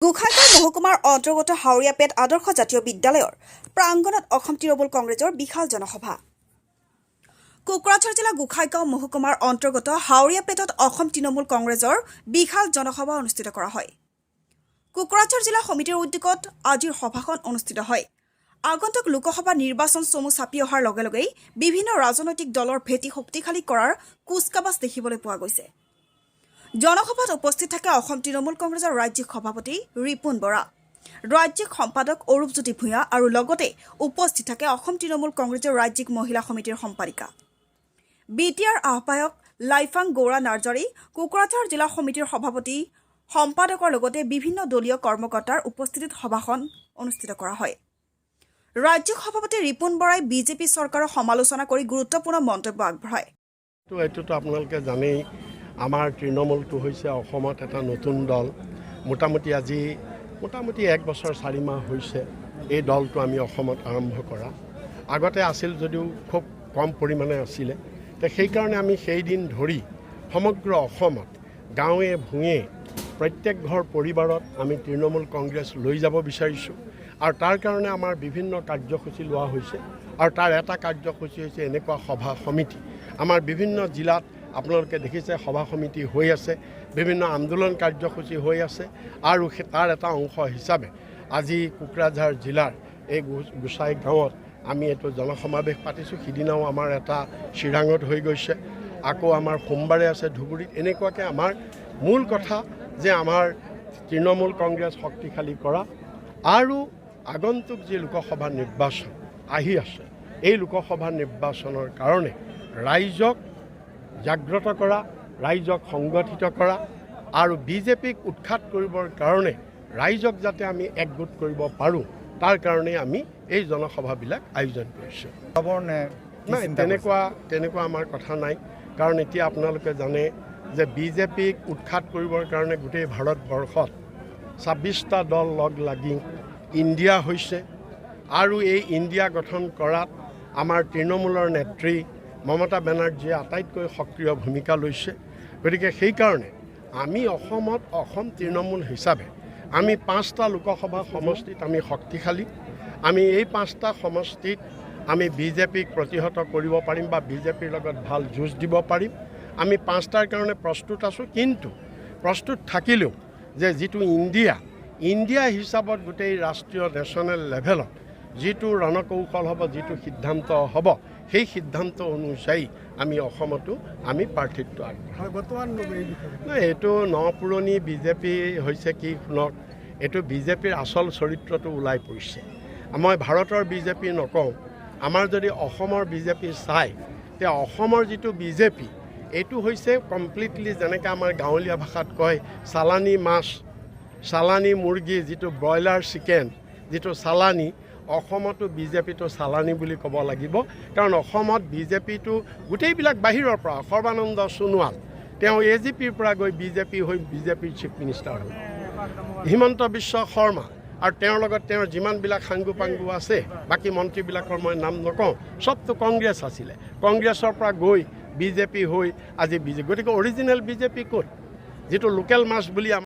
গোসাইগাঁও মহকুমাৰ অন্তৰ্গত হাউৰীয়াপেট আদৰ্শ জাতীয় বিদ্যালয়ৰ প্ৰাংগণত অসম তৃণমূল কংগ্ৰেছৰ বিশাল জনসভা। কোকৰাঝাৰ জিলা গোসাইগাঁও মহকুমাৰ অন্তৰ্গত হাউৰীয়াপেটত অসম তৃণমূল কংগ্ৰেছৰ বিশাল জনসভা অনুষ্ঠিত কৰা হয়। কোকৰাঝাৰ জিলা সমিতিৰ উদ্যোগত আজিৰ সভাখন অনুষ্ঠিত হয়। আগন্তুক লোকসভা নিৰ্বাচন চমু চাপি অহাৰ লগে লগেই বিভিন্ন ৰাজনৈতিক দলৰ ভেটি শক্তিশালী কৰাৰ কুচকাৱাজ দেখিবলৈ পোৱা গৈছে। জনসভাত উপস্থিত থাকে অসম তৃণমূল কংগ্ৰেছৰ ৰাজ্যিক সভাপতি ৰিপুণ বৰা, ৰাজ্যিক সম্পাদক অৰূপজ্যোতি ভূঞা আৰু লগতে উপস্থিত থাকে অসম তৃণমূল কংগ্ৰেছৰ ৰাজ্যিক মহিলা সমিতিৰ সম্পাদিকা, বিটিআৰ আহ্বায়ক লাইফাং গৌৰা নাৰ্জাৰী, কোকৰাঝাৰ জিলা সমিতিৰ সভাপতি, সম্পাদকৰ লগতে বিভিন্ন দলীয় কৰ্মকৰ্তাৰ উপস্থিতিত সভাখন অনুষ্ঠিত কৰা হয়। ৰাজ্যিক সভাপতি ৰিপুণ বৰাই বিজেপি চৰকাৰৰ সমালোচনা কৰি গুৰুত্বপূৰ্ণ মন্তব্য আগবঢ়ায়। তো এইটোতো আপোনালোকে জানেই, আমাৰ তৃণমূলটো হৈছে অসমত এটা নতুন দল। মোটামুটি আজি মোটামুটি এক বছৰ 4 মাহ হৈছে এই দলটো আমি অসমত আৰম্ভ কৰা। আগতে আছিল যদিও খুব কম পৰিমাণে আছিলে। তো সেইকাৰণে আমি সেইদিন ধৰি সমগ্ৰ অসমত গাঁৱে ভূঞে প্ৰত্যেক ঘৰ পৰিবাৰত আমি তৃণমূল কংগ্ৰেছ লৈ যাব বিচাৰিছোঁ আৰু তাৰ কাৰণে আমাৰ বিভিন্ন কাৰ্যসূচী লোৱা হৈছে। আৰু তাৰ এটা কাৰ্যসূচী হৈছে এনেকুৱা সভা সমিতি। আমাৰ বিভিন্ন জিলাত আপোনালোকে দেখিছে সভা সমিতি হৈ আছে, বিভিন্ন আন্দোলন কাৰ্যসূচী হৈ আছে। আৰু তাৰ এটা অংশ হিচাপে আজি কোকৰাঝাৰ জিলাৰ এই গোসাই গাঁৱত আমি এইটো জনসমাৱেশ পাতিছোঁ। সিদিনাও আমাৰ এটা চিৰাঙত হৈ গৈছে, আকৌ আমাৰ সোমবাৰে আছে ধুবুৰীত। এনেকুৱাকৈ আমাৰ মূল কথা যে আমাৰ তৃণমূল কংগ্ৰেছ শক্তিশালী কৰা আৰু আগন্তুক যি লোকসভা নিৰ্বাচন আহি আছে, এই লোকসভা নিৰ্বাচনৰ কাৰণে ৰাইজক জাগ্ৰত কৰা, ৰাইজক সংগঠিত কৰা আৰু বিজেপিক উৎখাত কৰিবৰ কাৰণে ৰাইজক যাতে আমি একগোট কৰিব পাৰোঁ, তাৰ কাৰণে আমি এই জনসভাবিলাক আয়োজন কৰিছোঁ। খবৰ নে কি নাই। চিন্তা কৰিছে? তেনেকুৱা আমাৰ কথা নাই। কাৰণ এতিয়া আপোনালোকে জানে যে বিজেপিক উৎখাত কৰিবৰ কাৰণে গোটেই ভাৰতবৰ্ষত 26টা দল লগ লাগি ইণ্ডিয়া হৈছে। আৰু এই ইণ্ডিয়া গঠন কৰাত আমাৰ তৃণমূলৰ নেত্ৰী মমতা বেনাৰ্জীয়ে আটাইতকৈ সক্ৰিয় ভূমিকা লৈছে। গতিকে সেইকাৰণে আমি অসমত অসম তৃণমূল হিচাপে আমি পাঁচটা লোকসভা সমষ্টিত আমি শক্তিশালী। আমি এই পাঁচটা সমষ্টিত আমি বিজেপিক প্ৰতিহত কৰিব পাৰিম বা বিজেপিৰ লগত ভাল যুঁজ দিব পাৰিম। আমি পাঁচটাৰ কাৰণে প্ৰস্তুত আছোঁ। কিন্তু প্ৰস্তুত থাকিলেও যে যিটো ইণ্ডিয়া ইণ্ডিয়া হিচাপত গোটেই ৰাষ্ট্ৰীয় নেশ্যনেল লেভেলত যিটো ৰণকৌশল হ'ব, যিটো সিদ্ধান্ত হ'ব, সেই সিদ্ধান্ত অনুযায়ী আমি অসমতো আমি প্ৰাৰ্থিত্ব আগবঢ়াম। হয়, বৰ্তমান এই বিষয়ে নাই, এইটো ন পুৰণি বিজেপি হৈছে কি, শুনক, এইটো বিজেপিৰ আচল চৰিত্ৰটো ওলাই পৰিছে। মই ভাৰতৰ বিজেপি নকওঁ, আমাৰ যদি অসমৰ বিজেপি চায়, তে অসমৰ যিটো বিজেপি, এইটো হৈছে কমপ্লিটলি যেনেকৈ আমাৰ গাঁৱলীয়া ভাষাত কয়, চালানী মাছ, চালানী মুৰ্গী, যিটো ব্ৰইলাৰ চিকেন, যিটো চালানী, অসমতো বিজেপিটো চালানী বুলি ক'ব লাগিব। কাৰণ অসমত বিজেপিটো গোটেইবিলাক বাহিৰৰ পৰা। সৰ্বানন্দ সোণোৱাল, তেওঁ এজিপিৰ পৰা গৈ বিজেপি হৈ বিজেপিৰ চিফ মিনিষ্টাৰ হ'ল। হিমন্ত বিশ্ব শৰ্মা আৰু তেওঁৰ লগত তেওঁৰ যিমানবিলাক সাংগু পাংগু আছে, বাকী মন্ত্ৰীবিলাকৰ মই নাম নকওঁ, চবতো কংগ্ৰেছ আছিলে। কংগ্ৰেছৰ পৰা গৈ বিজেপি হৈ আজি বিজেপি। গতিকে অৰিজিনেল বিজেপি ক'ত? যিটো লোকেল মাছ বুলি আমাৰ